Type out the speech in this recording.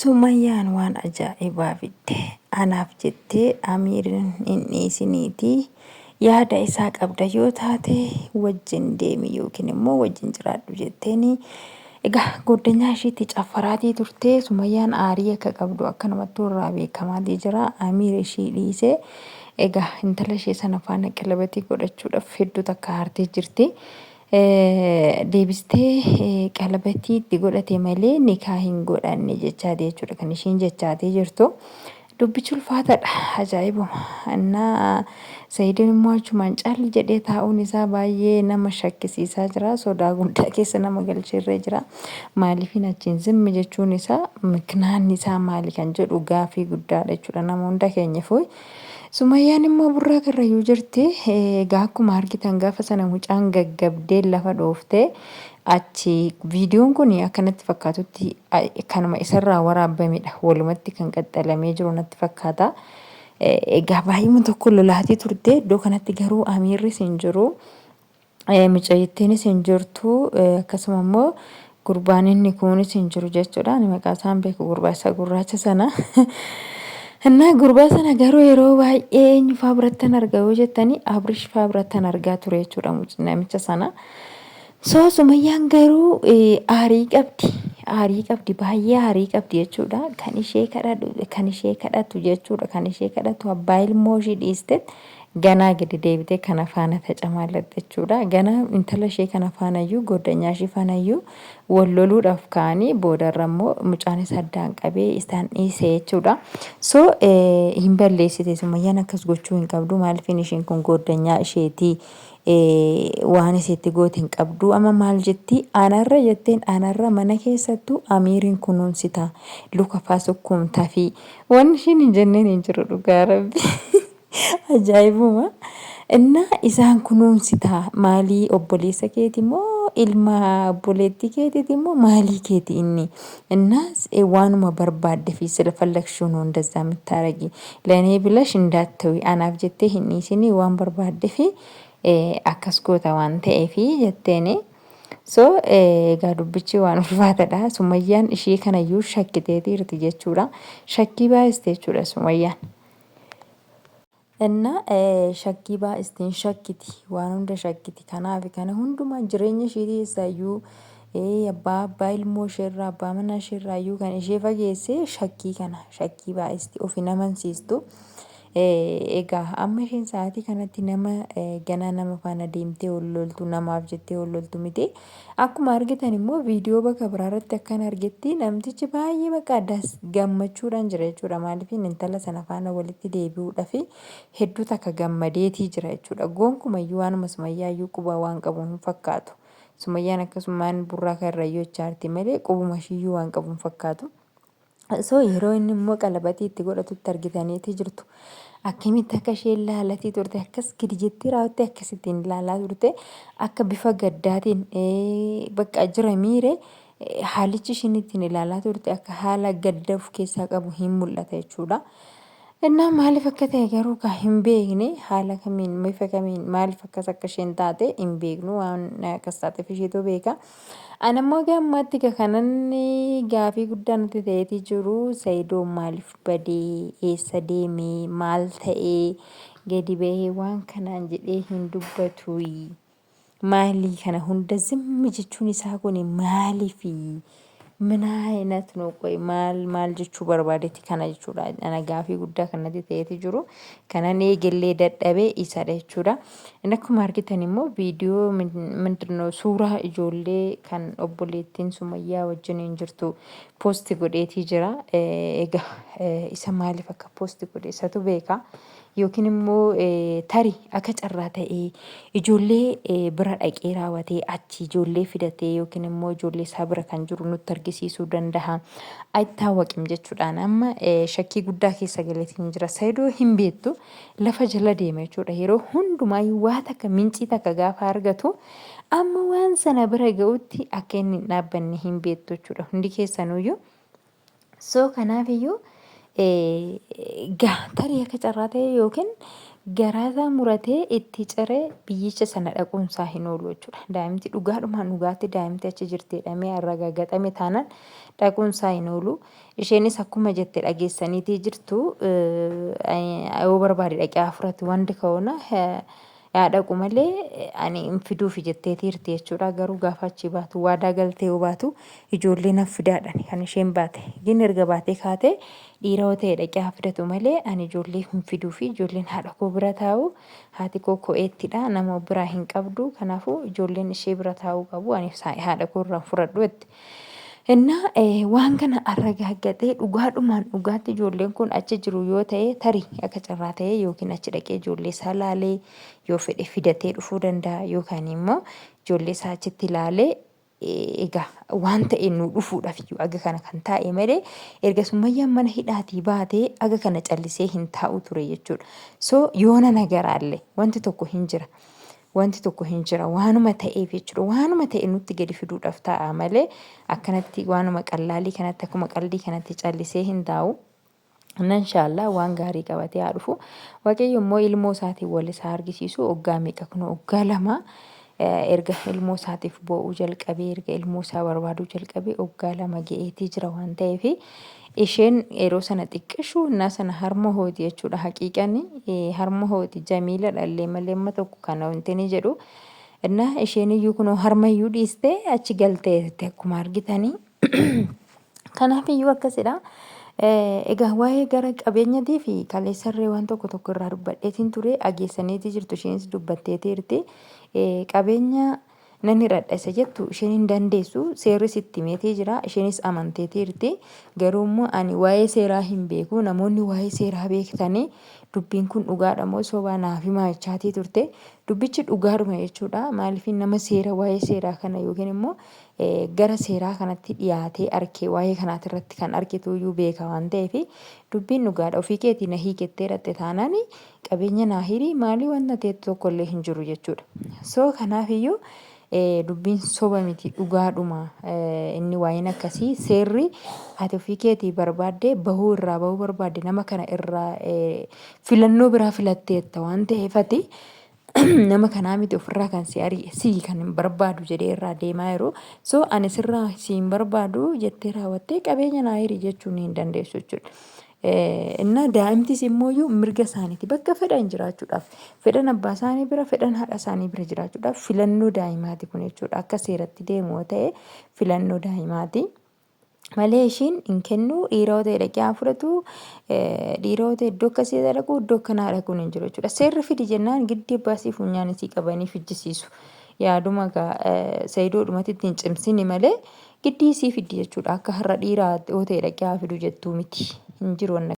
Sumayyaan waan ajaa'ibaa fidde. Anaaf jettee Amiirin hin dhiisiniitii yaada isaa qabda yoo taate wajjin deemi yookiin immoo wajjin jiraadhu jetteeni. Egaa goddanyaa ishiitti caffaraatii turte. Sumayyaan aarii akka qabdu akkanumattuu irraa beekamaatii jira. Amiir ishii dhiisee egaa intala ishee sana faana qalabatii godhachuudhaaf hedduu takka aartee jirti. Deebistee qalabatii itti godhate malee nikaa hin godhanne jechaati jechuudha kan ishiin jechaatee jirtu. Dubbichi ulfaataadha ajaa'ibuma. Innaa Sa'iidoon immoo achumaan cal jedhee taa'uun isaa baay'ee nama shakkisiisaa jira. Sodaa guddaa keessa nama galcheerree jira. Maaliifin achiin zimmi jechuun isaa miknaanni isaa maali kan jedhu gaafii guddaadha jechuudha nama hunda keenyaafuu. Sumayyaan immoo burraa karrayyuu jirti. Egaa akkuma argitan gaafa sana mucaan gaggabdee lafa dhooftee achi viidiyoon kun akka natti fakkaatutti kanuma isarraa waraabamedha. Walumatti kan qaxxalamee jiru natti fakkaata. Egaa baay'uma tokko lolaatii turte. Iddoo kanatti garuu Amiirris hin jiru. Mucayyittiinis hin jirtu akkasuma immoo gurbaan inni kuunis hin jiru jechuudha. Ani maqaa isaa hin beeku gurbaa isa gurraacha sana. Innaa gurbaa sana garuu yeroo baay'ee eenyu faa birattan arga yoo jettanii Abrish faa birattan argaa ture jechuudha namicha sana. So Sumayyaan garuu aarii qabdi. Aarii qabdi baay'ee aarii qabdi jechuudha. Kan ishee kadhatu kan ishee kadhatu jechuudha. Kan ishee kadhatu abbaa ilmoo ishii dhiiste Ganaa gadi deebitee kana faana tacamaallatte jechuudha. Ganaa intala ishee kana faanayyuu goddanyaa ishee faanayyuu wal loluudhaaf ka'anii boodarra immoo mucaanis addaan qabee isaan dhiise jechuudha. So hin balleessite Sumayyaan akkas gochuu hin qabdu maaliifin isheen kun goddanyaa isheetii waan isheetti goote hin qabdu amma maal jetti anarra jetteen anarra mana keessattuu Amiiriin kunuunsita luka faa sukkuumtaa fi wanni ishiin hin jenneen hin jiru dhugaa rabbi. Ajaa'ibuma. Innaa isaan kunuunsitaa maalii obboleessa keeti moo ilma obboleettii keetiiti moo maalii keeti inni? Innaas waanuma barbaadde fi silafallakshuu nuu እንደዛ የምታረጊ ለእኔ ብለሽ እንዳትተዊ anaaf jettee hin dhiisinii waan barbaadde fi akkas goota waan ta'eefi jetteeni. So egaa dubbichi waan ulfaatadha. Sumayyaan ishii kanayyuu shakkiteetiirti jechuudha. Shakkii baay'iste jechuudha Sumayyaan. Inna shakkii baay'iste hin shakkiti waan hunda shakkiti kanaaf kana hundumaa jireenya ishee keessaayyuu abbaa abbaa ilmoo isheerraa abbaa manaa isheerraayyuu kan ishee fageesse shakkii kana shakkii baay'isti of hin amansiistu. Egaa amma isheen sa'aatii kanatti nama ganaa nama faana deemtee ol loltu namaaf jettee ol loltu miti. Akkuma argitan immoo viidiyoo bakka biraa irratti akkan argetti namtichi baay'ee bakka das gammachuudhaan jira jechuudha. Maaliif intala sana faana walitti deebi'uudhaaf hedduu takka gammadeetii jira jechuudha. Gonkumayyuu waanuma Sumayyaayyuu quba waan qabu hin fakkaatu. Sumayyaan akkasumaan burraa karrayyuu jechaa jirti malee qubuma ishiiyyuu waan qabu hin fakkaatu. So yeroo inni immoo qalabatii itti godhatutti argitaniiti jirtu. Akkamitti akka isheen laalatii turte akkas gadi jettee raawwattee akkasittiin ilaalaa turte akka bifa gaddaatiin bakka jira miire haalichi isheen ittiin ilaalaa turte akka haala gadda of keessaa qabu hin mul'ata jechuudha. Innaa maaliif akka ta'e garuu kaa hin beekne haala kamiin bifa kamiin maaliif akkas akka isheen taate hin beeknu waan akkas taateef isheetu beeka. Ani immoo gammaatti ka kanan gaafii guddaa natti ta'eetii jiru Sa'idoon maaliif badee eessa deemee maal ta'ee gadi bahee waan kanaan jedhee hin dubbatuyi. Maalii kana hunda zimmi jechuun isaa kuni maaliifi? Minaa ayinat noo qoy maal maal jechuu barbaadeti kana jechuudha. Ana gaafii guddaa kan natti ta'eeti jiru. Kanan eegellee dadhabe isadha jechuudha. Inni akkuma argitan immoo viidiyoo mindinoo suuraa ijoollee kan obboleettiin Sumayyaa wajjiniin jirtu poosti godheetii jira. Egaa isa maaliif akka poosti godhe isatu beeka. Yookiin immoo tarii akka carraa ta'ee ijoollee bira dhaqee raawwatee achi ijoollee fidatee yookiin immoo ijoollee isaa bira kan jiru nutti argisiisuu danda'a. Ayitaawwaqim jechuudhaan amma shakkii guddaa keessa galeetiin jira. Saayidoo hin beektu lafa jala deema jechuudha. Yeroo hundumaayyuu waa takka mincii takka gaafa argatu amma waan sana bira ga'utti akka inni hin dhaabbanne hin beektu jechuudha. Hundi keessanuyyuu. So kanaafiyyuu gaa tarii akka carraa ta'e yookiin Garaasaa muratee itti ciree biyyicha sana dhaquunsaa hin oolu jechuudha. Daa'imti dhugaadhumaan dhugaatti daa'imti achi jirti jedhamee arragaagaxame taanaan dhaquunsaa hin oolu. Isheenis akkuma jette dhageessaniitii jirtu yoo barbaade dhaqee haa furatu wandi ka'uuna yaa dhaqu malee ani hin fiduufi jetteetiirti jechuudha. Garuu gaafa achii baatu waadaa galtee yoo baatu ijoollee nan fidaadhaan kan isheen baate. Gin erga baatee kaatee dhiira yoo ta'e dhaqee haa fidatu malee ani ijoollee hin fiduufi ijoolleen haadha koo bira taa'u haati koo ko'eettidha nama biraa hin qabdu kanaafuu ijoolleen ishee bira taa'uu qabu ani haadha koo irraa hin fudhadhu jette. Innaa waan kana arragaaggaxee dhugaadhumaan dhugaatti ijoolleen kun achi jiru yoo ta'e tarii akka carraa ta'ee yookiin achi dhaqee ijoollee isaa laalee yoo fedhe fidatee dhufuu danda'a yookaan immoo ijoollee isaa achitti laalee egaa waan ta'e nu dhufuudhaaf iyyuu aga kana kan taa'e malee erga Summayyaan mana hidhaatii baatee aga kana callisee hin taa'u ture jechuudha. So yoona nagaraallee wanti tokko hin jira. Wanti tokko hin jira waanuma ta'eef jechuudha. Waanuma ta'e nutti gadi fiduudhaaf taa'a malee akkanatti waanuma qallaalii kanatti akkuma qaldii kanatti callisee hin taa'u. Inna inshaallah waan gaarii qabatee haa dhufu. Waaqayyo immoo ilmoo isaatiin wal isaa argisiisu oggaa meeqa kunoo oggaa 2 erga ilmoo isaatiif boo'uu jalqabee erga ilmoo isaa barbaaduu jalqabee oggaa 2 ga'eetii jira waan ta'eef isheen yeroo sana xiqqishuu innaa sana harma hooti jechuudha haqiiqani harma hooti jamiila dhallee malee amma tokko kana wanti ni jedhu innaa isheen iyyuu kunoo harma iyyuu dhiistee achi galtee akkuma argitanii. Kanaaf iyyuu akkasidha. Egaa waa'ee gara qabeenyatii fi kaleessarree waan tokko tokko irraa dubbadheetiin ture dhageessaniitii jirtu isheenis dubbatteetiirti. Qabeenya nan hiradha isa jettu isheen hin dandeessu seerris itti himeetii jira isheenis amanteetiirti. Garuu immoo ani waa'ee seeraa hin beeku namoonni waa'ee seeraa beektanii dubbiin kun dhugaadha moo sobaa naaf himaa jechaatii turte. Dubbichi dhugaadhuma jechuudha. Maaliif nama seera waa'ee seeraa kana yookiin immoo gara seeraa kanatti dhiyaatee arke waa'ee kanaati irratti kan arketu iyyuu beeka waan ta'eef dubbiin dhugaadha. Ofii keetii na hiikettee dhatte taanaan qabeenya naa hirii maalii wanta ta'e tokko illee hin jiru jechuudha. So kanaaf iyyuu dubbiin soba miti dhugaadhuma inni waa'een akkasii seerri ati ofii keetii barbaadde bahuu irraa bahuu barbaadde nama kana irraa filannoo biraa filatteetta waan ta'eef ati nama kanaa miti ofirraa kan si ari'e sii kan hin barbaadu jedhee irraa deemaa jiru. So ani sirraa si hin barbaadu jettee raawwattee qabeenya naa hiri jechuun hin dandeessu jechuudha. Innaa daa'imtis immoo mirga isaaniiti bakka fedhan jiraachuudhaaf fedhan abbaa isaanii bira fedhan haadha isaanii bira jiraachuudhaaf filannoo daa'imaati kun jechuudha. Akka seeratti deemu yoo ta'e filannoo daa'imaati. Malee ishiin hin kennu dhiira yoo ta'e dhaqee haa fudhatu dhiira yoo ta'e iddoo akkasii haa dhaqu iddoo akkanaa dhaquun hin jiru jechuudha. Seerri fidi jennaan giddii abbaa isii funyaan isii qabanii fijjisiisu. Yaaduma egaa sayidoodhumatti ittiin cimsini malee giddii isii fiddi jechuudha. Akka har'a dhiira yoo ta'e dhaqee haa fidu jettuu miti. Hin jiru wanna.